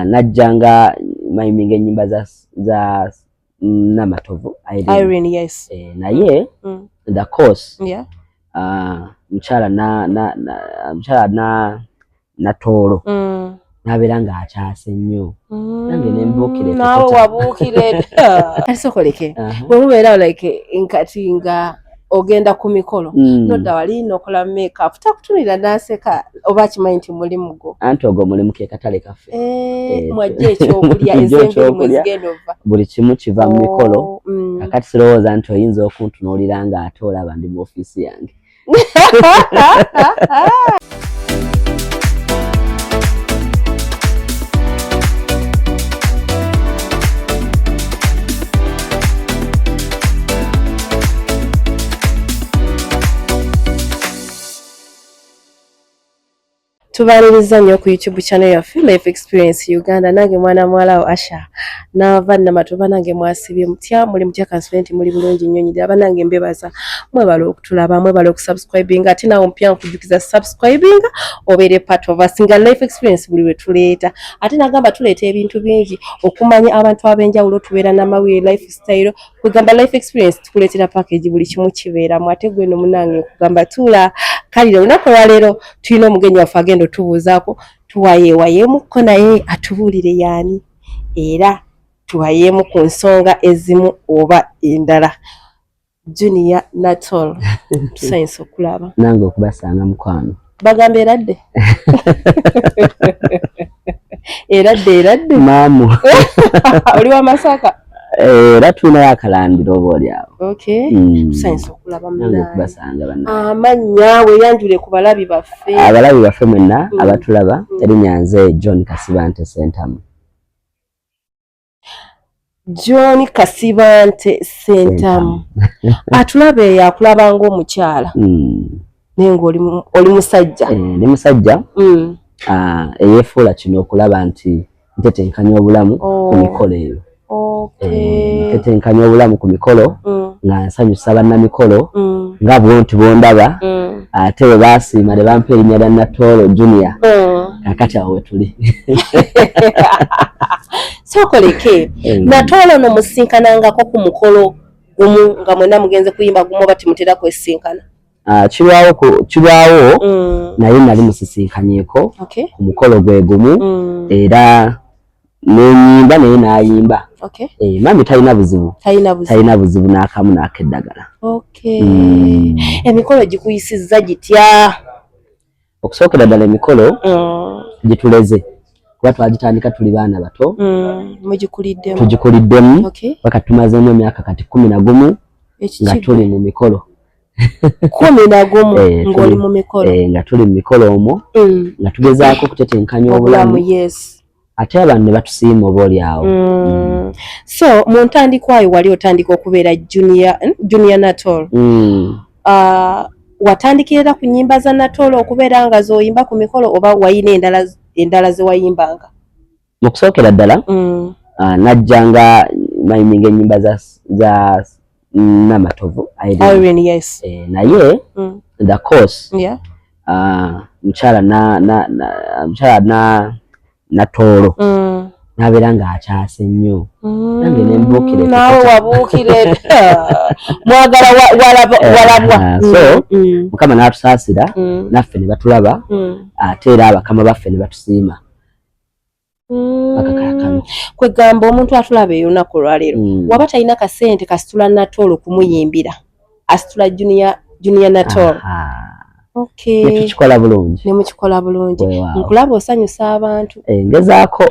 Najja nga mayiminga ennyimba za Namatovu Irene. Irene, yes. Naye the course, mukyala na mukyala na Natoolo nabeera ng'akyase nnyo, nange ne mbuukira. Naawe Ekikota. Wabuukira. Kati sokoleke, bwe mubeerawo like nkati nga ogenda ku mikolo, nodda wali nokola makeup, takutunira n'aseka oba akimanyi nti mulimu gwo? Anti ogwo mulimu, ke katale kaffe. Mwajja ekyokulya. Mwajja Ez'enviri ekyokulya. mwezigenda ova. Buli kimu kiva mu mikolo. Oh, Kakati sirowooza nti oyinza okuntunuulira nga ate olaba ndi mu ofiisi yange. Tubaaniriza nnyo ku YouTube channel yaffe Life Experience Uganda. Nange mwana muwala wo Asha naava Namatovu. Nange mwasibye mutya? Muli mutya? Kansubire nti muli bulungi nnyo nyirira. Banange mbebaza, mwebale okutulaba, mwebale okusubscribinga. Ate naawe omupya nkujjukiza, subscribinga obeere part of us nga Life Experience buli lwe tuleeta. Ate nagamba tuleeta ebintu bingi okumanya abantu ab'enjawulo, tubeera n'amawulire, lifestyle, kwegamba Life Experience tukuleetera package, buli kimu kibeeramu. Ate gwe no munange nkugamba tuula kalire. Olunaku olwaleero tulina omugenyi waffe agenda otubuuzaako, tuwayeewayemukko naye atubuulire yaani, era tuwayeemu ku nsonga ezimu oba endala. Junior Natol, tusanyusa okulaba. Nange okubasanga, mukwano. Bagamba eradde, eradde, eradde. Maamu. Oli wa Masaka? Era tulinayo akalandiro oba oli awo. Okay. Tusanyusa okulaba, Nange munange. okubasanga, banna. Amannya, weeyanjule ku balabi baffe. Abalabi baffe mwenna abatulaba, erinnya nze John Kasibante Sentamu. John Kasibante Sentamu atulaba eyo akulaba ng'omukyala, naye ng'oli oli musajja. Ndi musajja eyeefuula kino okulaba nti ntetenkanya obulamu ku mikolo eyo. Ntetenkanya obulamu ku mikolo nga nsanyusa bannamikolo nga bwonti bwondaba. Ate bwe baasiima ne bampa erinnya lya Natoolo Junior. Kakati awo wetuli. Sookoleke, Natoolo no musinkanangako ku mukolo gumu nga mwenna mugenze kuyimba gumu, oba timutera kwesinkana? Ah, kirwawo, naye nali musisinkanyeeko ku mukolo gwe gumu, era nenyimba naye n'ayimba. Mami talina buzibu. Talina buzibu. Talina buzibu n'akamu n'akeddagala. Emikolo gikuyisizza gitya? Okusookera ddala emikolo gituleze, kuba twagitandika tuli baana bato. Mugikuliddemu. Tugikuliddemu paka tumazeemu emyaka kati 11 nga tuli mu mikolo. 11 ng'oli mu mikolo. Nga tuli mu mikolo omwo, nga tugezaako okutetenkanya obulamu. Obulamu, ate abantu ne batusiima oba oli awo. So mu ntandikwayo wali otandika okubeera Junior, Junior Natol, watandikira era ku nnyimba za Natol okubeera nga z'oyimba ku mikolo, oba wayina endala ze wayimbanga? Mu kusookera ddala, najja nga mayiminga ennyimba za Namatovu Irene. Irene, yes. Naye the course, mukyala na mukyala na Natoolo nabeera ng'akyase nnyo, nange ne mbuukira Naawe ekikota. wabuukira, mwagala walabwa. So Mukama n'atusaasira, naffe ne batulaba, ate era abakama baffe ne batusiima paka kaakano. Kwegamba omuntu atulaba eyo olunaku olwaleero, waba talina kasente kasitula Natoolo kumuyimbira, asitula Junior Natol. Aha. Okay. Ne tukikola bulungi. Ne mukikola bulungi. Weewaawo. Nkulaba osanyusa abantu. Ngezaako,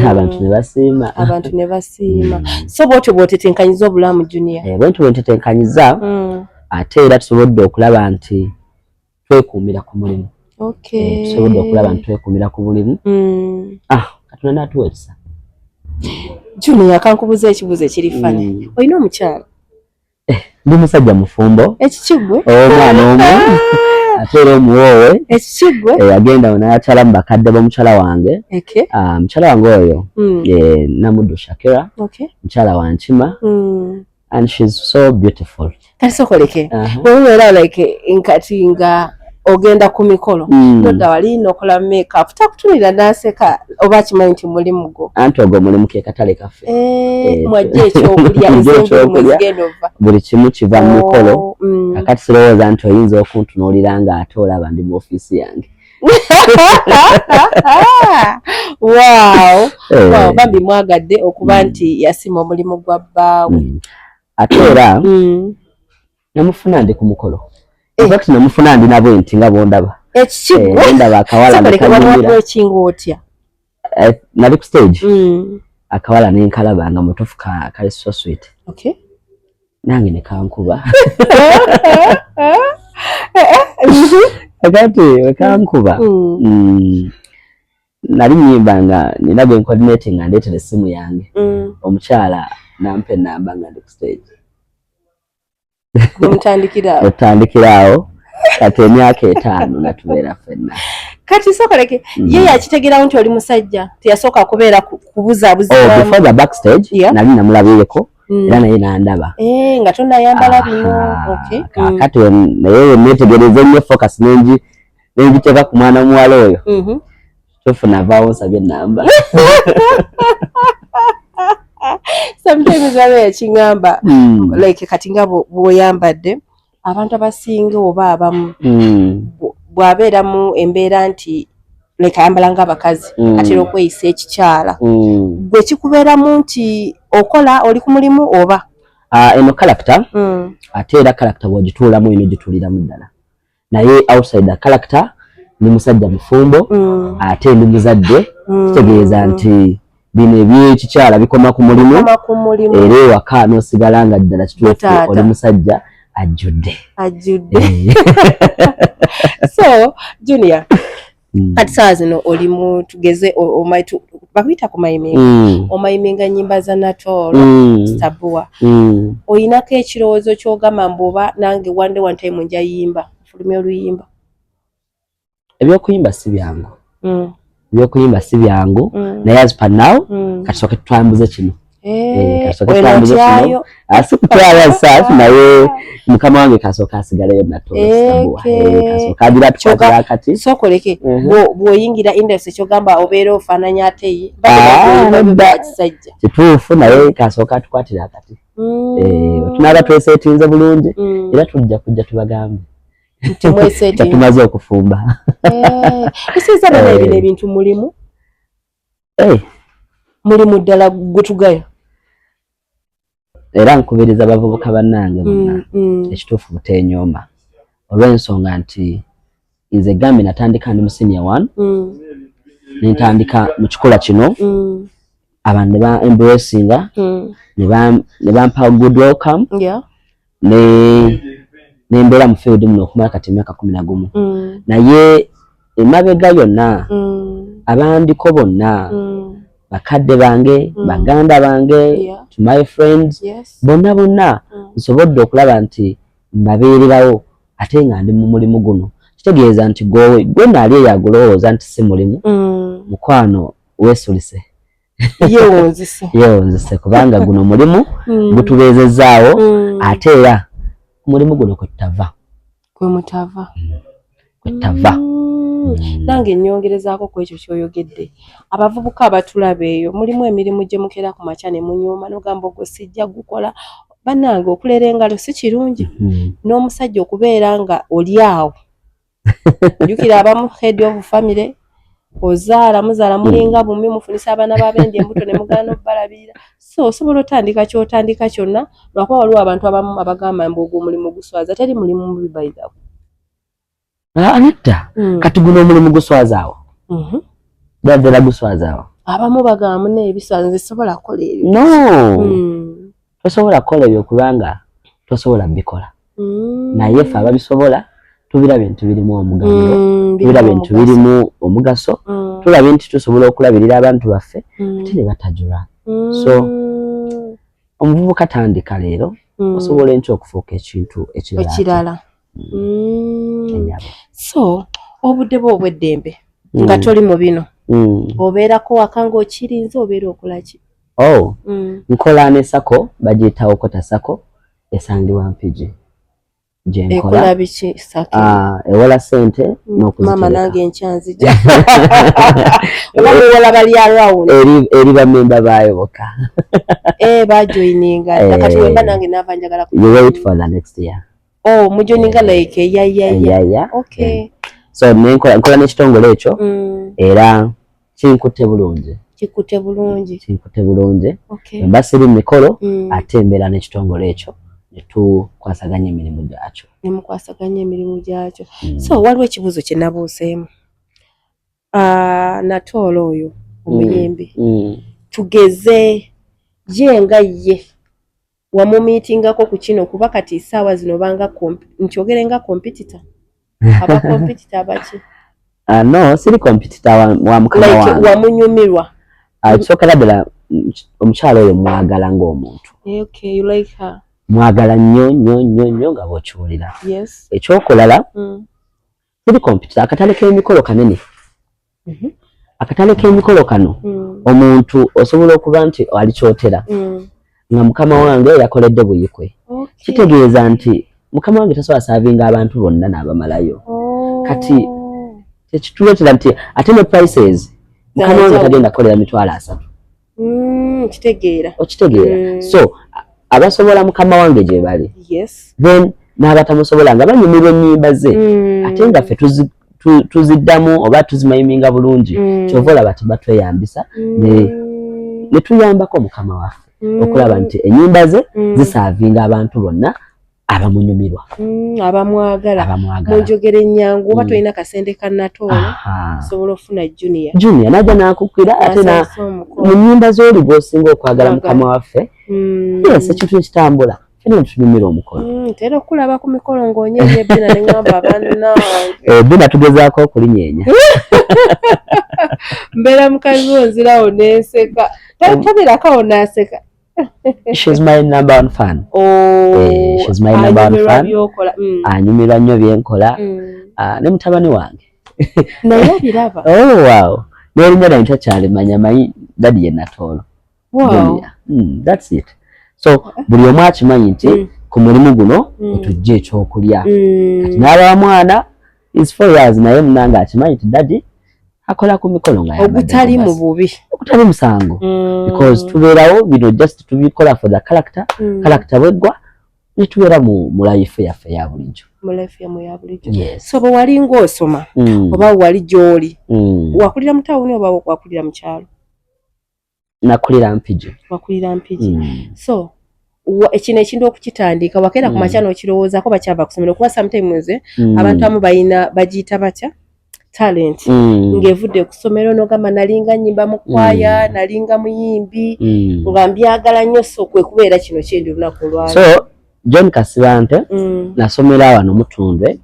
abantu ne basiima. Abantu ne basiima. So bwotyo bw'otetenkanyiza obulamu, Junior? Bwe ntyo bwe ntetenkanyiza. Ate era tusobodde okulaba nti twekuumira ku mulimu. Tusobodde okulaba nti twekuumira ku mulimu. Ah, Katonda n'atuwa ekisa. Junior, kankubuza ekibuuzo ekiri funny. Olina omukyala? Ndi musajja mufumbo. Ekikigwe? Omwana omu, ate era omuwoowe. Ekikigwe? Yagenda n'akyala mu bakadde b'omukyala wange. Ah, mukyala wange oyo, Namuddu Shakira, mukyala wa Nkima, and she's so beautiful. Kati sokoleke, bwemubeera like nkati nga Ogenda ku mikolo, nodda wali nokola makeup, takutunira n'aseka oba akimanyi nti mulimu gwo? Anti ogwo mulimu, ke katale kaffe. Eh, mwajja ekyokulya, ezigenda ova. Buli kimu kiva mu mikolo. Kakati sirowooza nti oyinza okuntunuulira nga ate olaba ndi mu ofiisi yange. Wow. Eh. Wow, bambi mwagadde okuba nti yasima omulimu gwa bbaawe. Ate era namufuna ndi ku mukolo. In fact, namufuna ndi nabwe nti nga bondaba. Ekikigwe? Ndaba akawala nekanyumira. Ekinga otya? Nali ku stage, akawala nenkalaba nga mutufu, kali so sweet. Nange nekankuba. Kati wekankuba, nali nyimba nga nina gwe coordinating nga ndeetera essimu yange. Omukyala nampa enamba nga ndi ku stage. Nemutandikira awo? Otandikira awo. Kati emyaka 50 nga tubeera ffenna. Kati sokoleke, ye yakitegerawo nti oli musajja? Teyasooka kubeera kubuzaabuzibwamu? Oh, before the backstage, nali namulabyeko era naye nandaba. Eh, nga tonayambala bino. Kakati naye netegereza ennyo, focus nengi nengiteeka ku mwana muwala oyo. Tofuna avaawo nsabye enamba. Sometimes waba yakiŋŋamba, like kati nga bw'oyambadde, abantu abasinga oba abamu, bw'abeera mu embeera nti leka ayambala ng'abakazi, atera okweyisa ekikyala. Gwe kikubeeramu nti okola, oli ku mulimu oba? Ah, eno character. Ate era character bw'ogituulamu eno gituuliramu ddala, naye outside the character ndi musajja mufumbo, ate ndi muzadde. Kitegeeza nti bino ebyekikyala bikoma ku mulimu. Koma ku mulimu. Era ewaka n'osigala nga ddala kituufu Taata. oli musajja ajjudde. Ajjudde. Eh. So Junior, kati saawa zino oli mu, tugeze bakuyita kumayiminga, omayiminga nyimba za Natooro, Stabua. Oyinako ekirowoozo ky'ogamba mbu oba nange one day, one time nja yimba, nfulumya oluyimba? Ebyokuyimba si byangu. Ebyokuyimba si byangu, naye as per now, kasooke tutwambuze kino. Eh, kasooke weno tutwambuze kino. otyayo. Ah, si kutwala saasi, naye mukama wange kasooka asigaleyo Natooro. Kasooka agira tukwatira akati. Sookoleke, bw'oyingira industry kyogamba obeera ofaananya ate ye Ah, nedda. kisajja. Kituufu, naye kasooka atukwatira akati. Eh, tunaaba tweseetinze bulungi, era tujja kujja tubagambe Nti mweseetinze. nga tumaze okufumba. Esinza bana, ebino ebintu mulimu, mulimu ddala gwetugayo. Era nkubiriza abavubuka bannange bonna, ekituufu buteenyooma, olw'ensonga nti nze gambe natandika ndi mu senior one, nentandika mu kikola kino, abantu ne ba embracinga, ne bampa good welcome, ne nembeera mu field muno okumala kati emyaka 11. Naye emabega yonna, abandiko bonna, bakadde bange, baganda bange, to my friends, bonna bonna, nsobodde okulaba nti mbabeererawo ate nga ndi mu mulimu guno. Kitegeeza nti gwe gwe naali eyo agulowooza nti si mulimu, mukwano, weesulise. Yeewunzise. Yeewunzise, kubanga guno mulimu gutubeezezzaawo, ate era mulimu guno kwe tutava. Kwe mutava. Kwe tutava. Nange nnyongerezaako ku ekyo ky'oyogedde. Abavubuka abatulaba eyo, mulimu emirimu gye mukeera ku makya ne munyooma, n'ogamba ogwo sijja gukola. Bannange, okulera engalo si kirungi. N'omusajja okubeera nga oli awo, jjukira abamu head of family, ozaala, muzaala, mulinga bumi, mufunisa abaana b'abendi embuto ne mugaana obbalabirira. So osobola otandika ky'otandika kyonna, lwakuba waliwo abantu abamu abagamba mbu ogwo omulimu guswaza. Teri mulimu mubi, by the way. Ah, nedda. Kati guno omulimu guswazaawo? Ddala guswazaawo? Abamu bagamba munne ebiswaza, nze sobola kukola ebyo. No, tosobola kukola ebyo kubanga tosobola bikola. Naye ffe ababisobola tubirabye nti birimu omuganyulo, tubirabye nti birimu omugaso, tulabye nti tusobola okulabirira abantu baffe ate ne batajula. So omuvubuka, tandika leero, osobola enkya okufuuka ekintu ekirala. Ekirala. Enyabo. So obudde bwo obw'eddembe nga toli mu bino, obeerako waka ng'okirinze, obeera okola ki? Oh, nkola ne SACCO bagiyita Okota SACCO, esangibwa Mpigi. Gyenkola biki? Ah, ewola sente Maama. N'okuzitereka. Nange enkyanzija oba muwola bali around? Eri bamemba baayo bokka. Eh, bajoininga. Kati wemba nange naava njagala You wait for the next year. Oh, mujoininga like ya. Yeah. So nenkola, nkola n'ekitongole ekyo era kinkutte bulungi. Kikutte bulungi. Kinkutte bulungi. Mba siri mu mikolo, ate mbeera n'ekitongole ekyo ne tukwasaganya emirimu gyakyo. Nemukwasaganya emirimu gyakyo. So waliwo ekibuuzo kye nabuuseemu. Ah, Natoolo oyo omuyimbi, tugeze ye nga ye wamumiitingako ku kino, kuba kati essaawa zino banga nkyogere nga competitor, aba competitor abaki? Ah, no, siri competitor wa mukama like wange. Wamunyumirwa? Ah, ekisookera ddala, omukyala oyo mwagala ng'omuntu. Okay, you like her. Mwagala nnyo nnyo nnyo nnyo nga bw'okiwulira. Ekyokulala, siri competitor. Akatale k'emikolo kanene. Akatale k'emikolo kano, omuntu osobola okuba nti alikyotera nga mukama wange yakoledde Buyikwe. Kitegeeza nti mukama wange tasobola servinga abantu bonna n'abamalayo. Kati tekituleetera nti ate ne prices, mukama wange tagenda kukolera 300,000. Kitegeera. Okitegeera? So abasobola mukama wange gye bali, then n'abatamusobola nga banyumirwa ennyimba ze, ate nga ffe tuziddamu oba tuzimayiminga bulungi. Kyova olaba tebatweyambisa ne tuyambako mukama waffe okulaba nti ennyimba ze ziservinga abantu bonna abamunyumirwa. Abamwagala. Abamwagala. Munjogera ennyangu, oba tolina kasente ka Natoolo, osobola ofuna Junior. Junior najja n'akukira ate N'asanyusa omukolo. mu nnyimba z'oli gw'osinga okwagala, mukama waffe. Yes, ekintu ekitambula, fena tunyumira omukolo. Ntera okulaba ku mikolo ng'onyeenya ebbina ne ŋŋamba bannange. Ebbina tugezaako okulinyeenya. Mbeera mukazi wo, nzirawo n'enseka. Tobeerako awo n'aseka. She's my number one fan. Oh, She's my number one anyumirwa fan. by'okola. Anyumirwa nnyo byenkola. Ah, ne mutabani wange. Naye abiraba? Oh wow, n'erinnya lyange takyalimanya, manyi daddy ye Natoolo. Junior. That's it. So buli omu akimanyi nti ku mulimu guno otujja ekyokulya. Kati n'aba mwana is 4 years, naye munange akimanyi nti daddy akola ku mikolo nga ayambadde Ogutali mu gomasi. bubi. Ogutali musango, because tubeerawo bino just tubikola for the character. Character bweggwa netubeera mu life yaffe ya bulijjo. Mu life yammwe ya bulijjo. Yes. So bwe wali ng'osoma, oba wali gy'oli, wakulira mu tawuni oba wakulira mu kyalo? Nakulira Mpigi. Wakulira Mpigi. So kino ekintu okukitandika, wakeera ku makya n'okirowoozaako bakyava kusomero? Kuba sometimes abantu abamu balina, bagiyita batya, talent, ng'evudde ku ssomero n'ogamba nalinga nnyimba mu kwaya, nalinga muyimbi, nga mbyagala nnyo, so kwe kubeera kino kyendi olunaku olwaleero. So John Kasibante, nasomera wano Mutundwe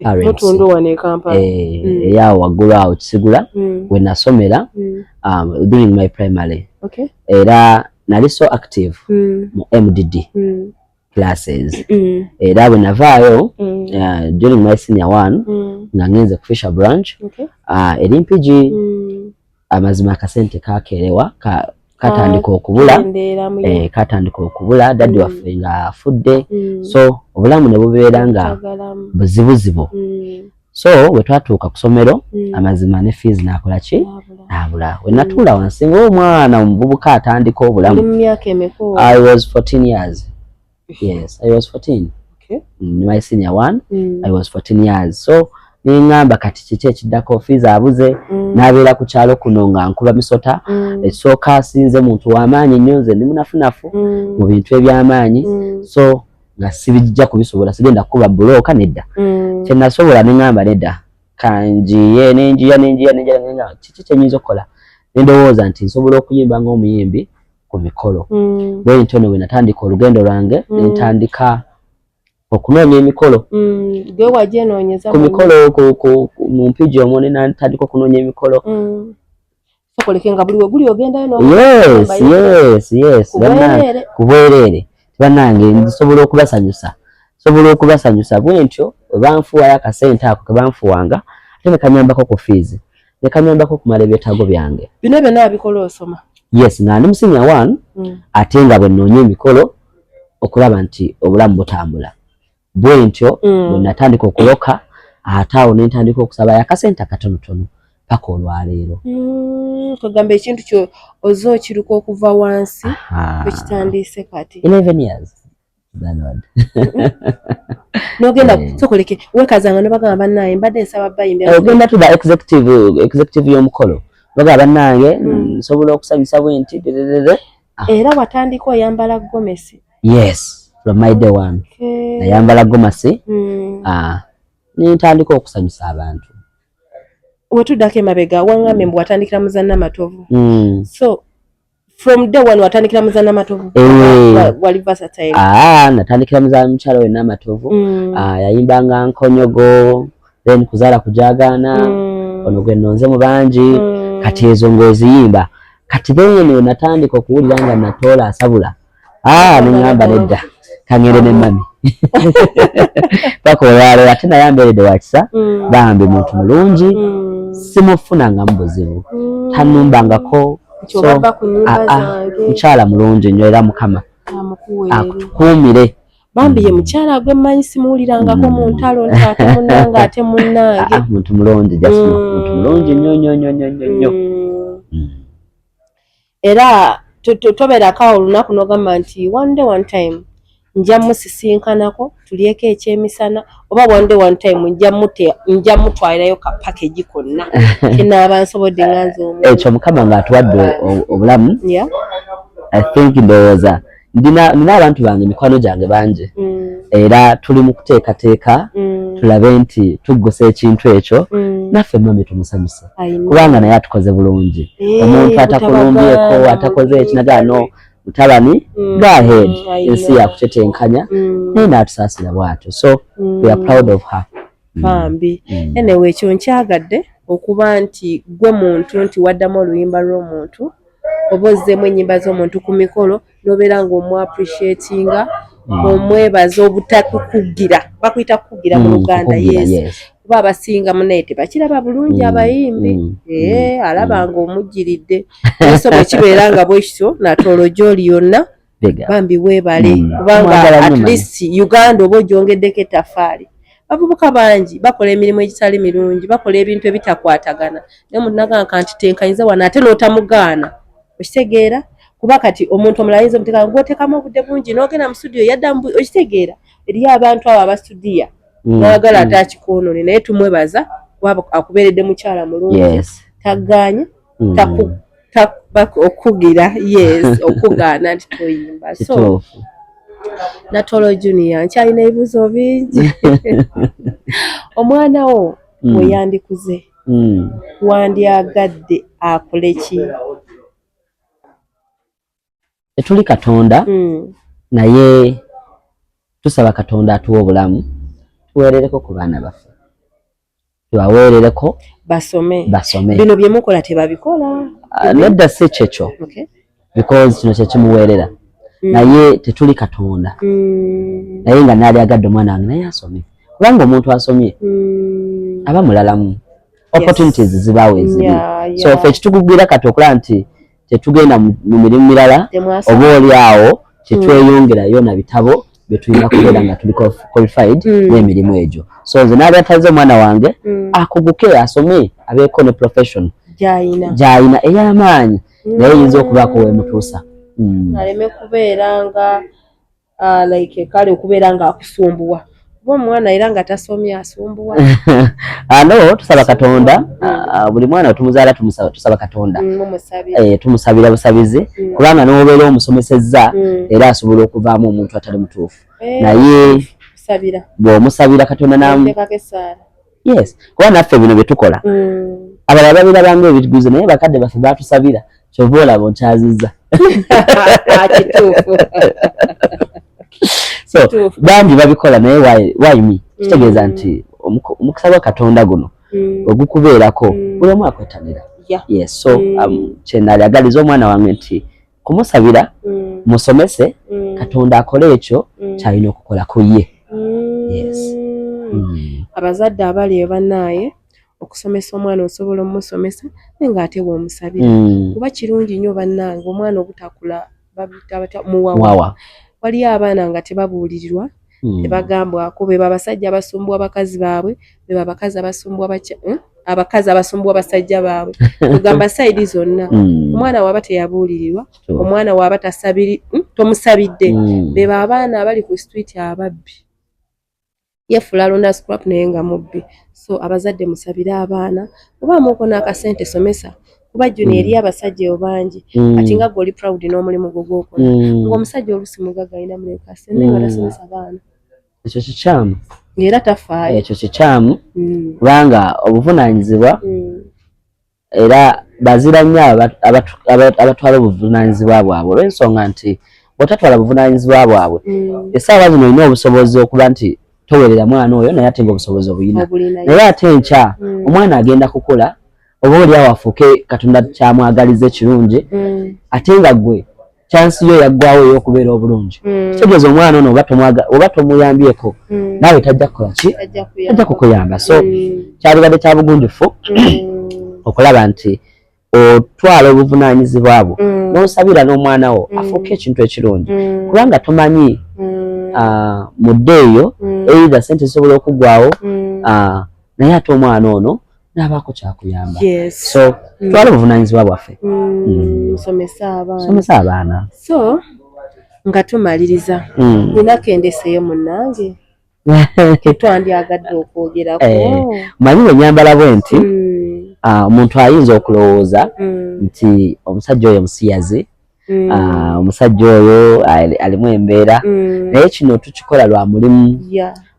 RMC. Mutundu wano e Kampala. Eh, eyaawo waggulu awo Kisigula we nasomera during my primary. Era nali so active mu MDD classes. Era bwe navaayo, during my senior one, nga ngenze ku Fisher branch, eri Mpigi. Amazima akasente kakerewa, katandika okubula. Kendeeramu. Katandika okubula, daddy waffe nga afudde. So obulamu ne bubeera nga Butagalamu. buzibuzibu. So bwe twatuuka ku ssomero, amazima ne fees nakola ki? Nabula. Nabula. We natuula wansi ng'omwana omuvubuka atandika Oli obulamu, mu myaka emeka? I was 14 years. Yes, I was 14. My senior one. I was 14 years. So neŋŋamba kati kiki ekiddako? Fees abuze. N'abeera ku kyalo kuno nga nkuba misota. Ekisooka, sinze muntu w'amaanyi nnyo, nze ndi munafunafu mu bintu eby'amaanyi. So nga sibijja kubisobola, sigenda kukuba bulooka, nedda. Kyenasobola neŋŋamba nedda, kanjiye, nenjiya nenjiya nenjiya, nenjiya, kiki kyenyinza okukola? Nendowooza nti nsobola okuyimba ng'omuyimbi ku mikolo. Bwe ntyo ne bwe natandika olugendo lwange, nentandika okunoonya emikolo. Gwe wagyenoonyeza? Ku mikolo mu Mpigi omwo nenatandika okunoonya emikolo. Sokoleke nga buli we guli ogendayo? Yes. Ku bwereere? Ku bwereere. Bannange, nsobola okubasanyusa, nsobola okubasanyusa. Bwe ntyo bwe banfuwayo akasente ako ke banfuwanga, ate ne kanyambako ku fees, ne kanyambako okumala ebyetaago byange. Bino byonna wabikola osoma? Yes, nga ndi mu senior one. Ate nga bwe nnoonya emikolo okulaba nti obulamu butambula. Bwe ntyo bwe natandika okuloka, ate awo ne ntandika okusaba akasente akatonotono paka olwaleero. Kugamba ekintu kyo oze okiruka okuva wansi, ekitandise kati. 11 years, the Lord. Nogenda sokoleke wekazanga nobagamba, "Bannaye, mbadde nsaba bayimbi." Ogenda to the executive y'omukolo, bagamba, "Bannange, nsobola okusanyusa bwe nti dededede." Era watandika oyambala gomesi? Yes, from my day one nayambala gomasi. Nentandika okusanyusa abantu. Wetuddako emabega, waŋŋambye mbu watandikira mu za Namatovu. So from day one watandikira mu za Namatovu? Eh. Wali versatile? Ah, natandikira mu za mukyala we Namatovu. Ah, yayimbanga nkonyogo, then kuzaala kujagaana, ono gwe nnonze mu bangi. Kati ezo ng'oziyimba. Kati then natandika okuwulira nga natoola asabula, ah, neŋŋamba nedda, kaŋŋende ne mami paka olwaleero. Ate naye ambeeredde wa kisa. Bambi muntu mulungi. Simufunangamu buzibu, tanumbangako. Nti obava ku nnyimba Ah, ah, zange. Mukyala mulungi nnyo, era Mukama amukuweere. Akutukuumire. Bambi ye mukyala gwe mmanyi, simuwulirangako mu ntalo nti ate munnange, ate munnange. Ah, ah, muntu mulungi just, muntu mulungi nnyo nnyo nnyo nnyo nnyo nnyo. Era tobeerako awo olunaku n'ogamba nti one day, one time nja musisinkanako tulyeko ekyemisana, oba one day, one time nja mutwalirayo ka package konna kenaaba nsobodde nga nze omu? Ekyo Mukama ng'atuwadde obulamu. I think ndowooza nina abantu bange, mikwano gyange bangi, era tuli mu kuteekateeka tulabe nti tuggusa ekintu ekyo, naffe mami tumusanyuse, I know. kubanga naye atukoze bulungi. Eh, Omuntu atakulumbyeko, butabagaana, atakoze mulungi. ekinagaano, mutabani, go ahead, I ensi know. yakutetenkanya, naye n'atusaasira bw'atyo, so we are proud of her. Bambi. Anyway, ekyo nkyagadde okuba nti gwe muntu nti waddamu oluyimba lw'omuntu oba ozzeemu ennyimba z'omuntu ku mikolo n'obeera ng'omu-appreciatinga, omwebaza obutakukugira, bakuyita kukugira mu Luganda. Kukugira, Yes. Yes. Kuba abasinga munaye tebakiraba bulungi abayimbi. Ee, alaba ng'omuggiridde, so bwe kibeera nga bwe kityo, natoolo gy'oli yonna. Big up. Bambi weebale, kubanga Mwagala at nnyo, mami. least Uganda oba ogyongeddeko ettaffaali. Bavubuka bangi bakola emirimu egitali mirungi, bakola ebintu ebitakwatagana, naye omuntu nagamba nti tenkanyiza wano, ate n'otamugaana, okitegeera? Kuba kati omuntu omulala ayinza omuteeka gwoteekamu obudde bungi n'ogenda mu studio yaddamu, okitegeera? Eriyo abantu abo abasudiya n'ayagala ate akikoonone, naye tumwebaza kuba akubeeredde mukyala mulungi. Tagaanye okugira, yes, okugaana nti toyimba. So Kituufu. Natolo Junior, nkyalina ebibuuzo bingi. Omwana wo bwe yandikuze, wandyagadde akole ki? Tetuli Katonda, naye tusaba Katonda atuwa obulamu tuweerereko ku baana baffe, tubaweerereko. Basome. Basome. Bino bye mukola tebabikola? Ah, nedda, si kyekyo, because kino kyekimuweerera, naye tetuli Katonda. Naye nga naalyagadde omwana wange naye asome, kubanga omuntu asomye aba mulalamu, opportunities zibaawo eziri. So ffe ekitukugira kati okulaba nti tetugenda mu mirimu mirala, Temwasoma. oba oli awo tetweyongerayo na bitabo byetulina kubeera nga tuli qualified n'emirimu egyo. So nze naalyataze omwana wange akuguke, asome, abeeko ne profession gyayina. Gyayina ey'amaanyi, naye eyinza okubaako wemutuusa. Aleme kubeera nga like kale okubeera nga akusumbuwa, kuba omwana era nga tasomye asumbuwa. Ano tusaba Katonda, buli mwana wetumuzaala tumusaba, tusaba Katonda. Mumusabira. Eh, tumusabira busabizi, kubanga n'obeera omusomesezza, era asobola okuvaamu omuntu atali mutuufu. Eh, naye kusabira. Bw'omusabira Katonda namu Oteekako essaala. Yes, kuba naffe bino bye tukola, abalala babirabanga ebiguzi, naye bakadde baffe batusabira, kyova olaba onkyazizza. Kituufu. So Kituufu. bangi babikola, naye why me? Kitegeeza nti omukisa gwa Katonda guno ogukubeerako, buli omu akwetanira. Yes, so kyenalyagaliza omwana wange nti kumusabira, musomese, Katonda akole ekyo kyalina okukola ku ye. Yes. Abazadde abali eyo, bannaaye, okusomesa omwana osobola omusomesa, naye ng'ate bw'omusabira, kuba kirungi nnyo bannange omwana obutakula, babiyita batya, muwawa. Wawa. Waliyo abaana nga tebabuulirirwa. Tebagambwako. Beba abasajja abasumbuwa bakazi baabwe, beba abakazi abasumbuwa abakazi abasumbuwa basajja baabwe, kugamba side zonna. Omwana waaba teyabuulirirwa, omwana waaba tasabiri, tomusabidde, beba abaana abali ku street ababbi, yefuula alonda scrap naye nga mubbi. So abazadde, musabire abaana, obaamuuko n'akasente, somesa, kuba jjuno eri abasajja eyo bangi. Kati nga gwe oli proud n'omulimu gwo gwokola, ng'omusajja olusi mugagga, alina mulekase, naye nga tasomesa baana. Ekyo kikyamu. Ng'era tafaayo. Ekyo kikyamu, kubanga obuvunaanyizibwa, era bazira nnyo abatwala obuvunaanyizibwa bwabwe, olw'ensonga nti bw'otatwala buvunaanyizibwa bwabwe, essaawa zino olina obusobozi okuba nti towerera mwana oyo, naye ate nga obusobozi obuyina, naye ate enkya omwana agenda kukula, oba oli awo afuuke Katonda kyamwagaliza ekirungi, ate nga gwe chance yo yaggwawo ey'okubeera obulungi. Kitegeeza omwana ono oba tomuyambyeko, naawe tajja kukola ki? Tajja kukuyamba. So kyalibadde kya bugunjufu okulaba nti otwala obuvunaanyizibwa bwo n'osabira n'omwana wo afuuke ekintu ekirungi, kubanga tomanyi mudde eyo either sente zisobola okuggwawo, naye ate omwana ono n'abaako kyakuyamba. So twala obuvunaanyizibwa bwaffe. Somesa abaana. So nga tumaliriza, nina kendeseeyo munnange tetwandyagadde okwogerako. Manyi bwe nyambala bwe nti, omuntu ayinza okulowooza nti omusajja oyo musiyazi, omusajja oyo alimu embeera, naye kino tukikola lwa mulimu,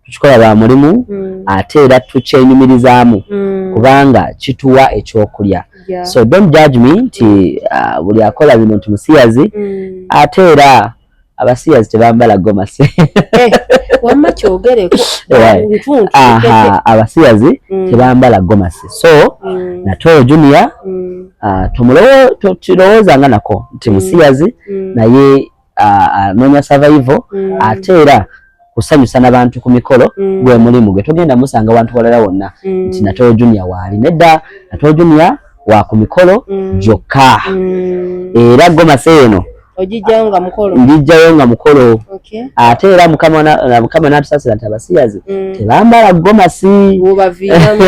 tukikola lwa mulimu, ate era tukyenyumirizaamu kubanga kituwa ekyokulya. So don't judge me nti buli akola bino nti musiyazi. Ate era abasiyazi tebambala gomasi. Wamma kyogereko. Abasiyazi tebambala gomasi. So Natooro Junior, tokirowoozanga nako nti musiyazi, naye anoonya survival, ate era kusanyusa n'abantu ku mikolo gwe mulimu gwe. Togenda musanga wantu walala wonna nti Natooro Junior waali. Nedda, Natooro Junior wa ku mikolo gyokka. Era gomasi eno ogijjayo nga mukolo. Ngijjayo nga mukolo. Ate era Mukama n'atusaasira nti abasiyazi tebambala gomasi. Obaviiramu.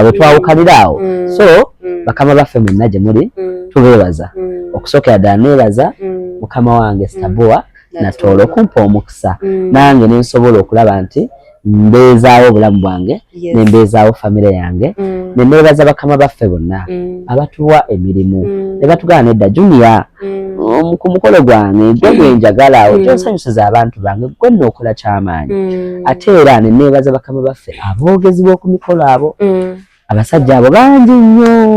Bwe twawukanira awo. So bakama baffe mwenna gye muli, tubeebaza. Okusookera ddala neebaza mukama wange Stabua Natoolo okumpa omukisa nange nensobola okulaba nti mbeezaawo obulamu bwange, nembeezaawo famire yange. Neneebaza bakama baffe bonna abatuwa emirimu ne batugana, "Nedda Junior, ku mukolo gwange gwe gwenjagala, ogyonsanyusiza abantu bange, gwe nno okola kyamaanyi." Ate era neneebaza bakama baffe aboogezi b'oku mikolo, abo abasajja abo bangi nnyo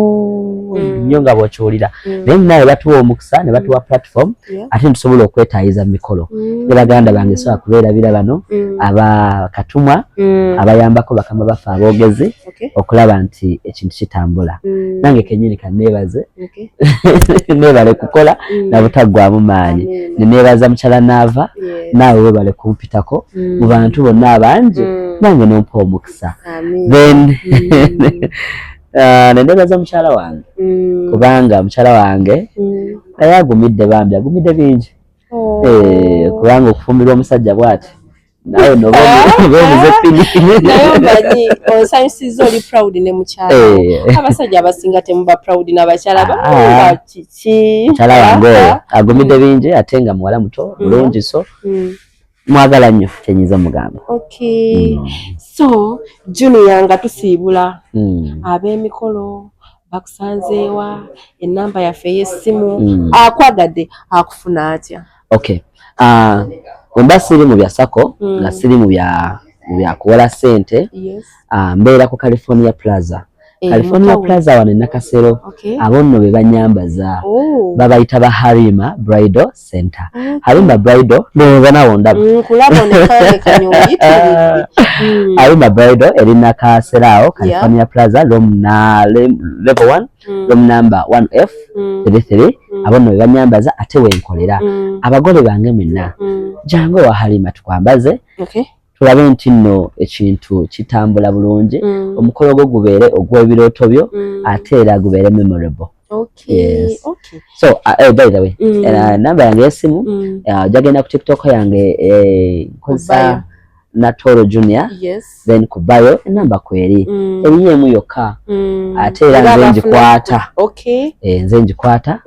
nnyo nga bw'okiwulira, naye munaye batuwa omukisa ne batuwa platform, ate netusobola okwetaayiza mu mikolo. Ne baganda bange sobola kubeerabira bano abakatumwa abayambako bakama baffe aboogezi okulaba nti ekintu kitambula. Nange kenyini kaneebaze, neebale kukola nabutaggwamu maanyi. Neneebaza mukyala Naava, naawe webale kumpitako mu bantu bonna abangi, nange nompa omukisa. Then neneebaza mukyala wange, kubanga mukyala wange naye agumidde, bambi agumidde bingi. Kubanga okufumbirwa omusajja bw'ati, nawe noba obuze pini. Naye omanyi onsanyusiza, oli proud ne mukyala. Abasajja abasinga temuba proud n'abakyala baba kiki. Mukyala wange oyo agumidde bingi, ate nga muwala muto bulungi, so mwagala nnyo, kyenyinza mugamba. Okay, so Junior, nga tusiibula, ab'emikolo bakusanzeewa? Enamba yaffe ey'essimu, akwagadde akufuna atya? Okay, wemba siri mu bya sako, nga siri mu bya kuwola ssente, mbeera ku California Plaza. California Plaza wano e Nakasero. Abo nno be banyambaza. Babayita ba Harima Bridal Center. Harima Bridal, ndowooza nawo ndaba. Harima Bridal eri Nakasero awo, California Plaza, room na level 1, room number 1F 33. Abo nno be banyambaza, ate wenkolera. Abagole bange mwenna, jangu ewa Harima tukwambaze, tulabe nti nno ekintu kitambula bulungi, omukolo gwo gubeere ogw'ebirooto byo, ate era gubeere memorable. Okay. Yes. Okay. So by the way, namba yange y'essimu, ojja genda ku TikTok yange, nkozesa Natoro Junior. Then ku bio enamba kweri, eriyo emu yokka. Ate era Era nze abafuna- ngikwata. Nze ngikwata.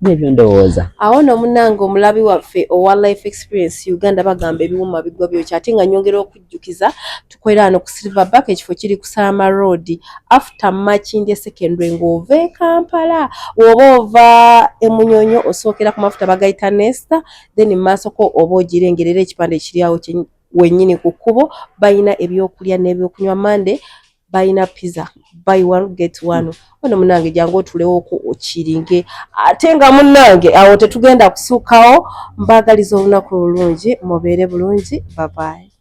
Nebyo ndowooza. Awo nno munnange omulabi waffe owa Life Experience Uganda, bagamba ebiwuma bigwa byokya. Ate nga nyongera okujjukiza, tukolera wano ku Silverback, ekifo kiri ku Salama Road after Makindye Secondary. Ng'ova e Kampala, woba ova e Munyonyo, osookera ku mafuta bagayita Nesta, then mu maasoko oba ogirengerera ekipande ekiri awo wennyini ku kkubo. Balina ebyokulya n'ebyokunywa. Mande balina pizza, buy one get one. Ono munange jangu otulewo okiringe. Ate nga munnange awo tetugenda kusuukawo. Mbaagaliza olunaku olulungi, mubeere bulungi, babayi.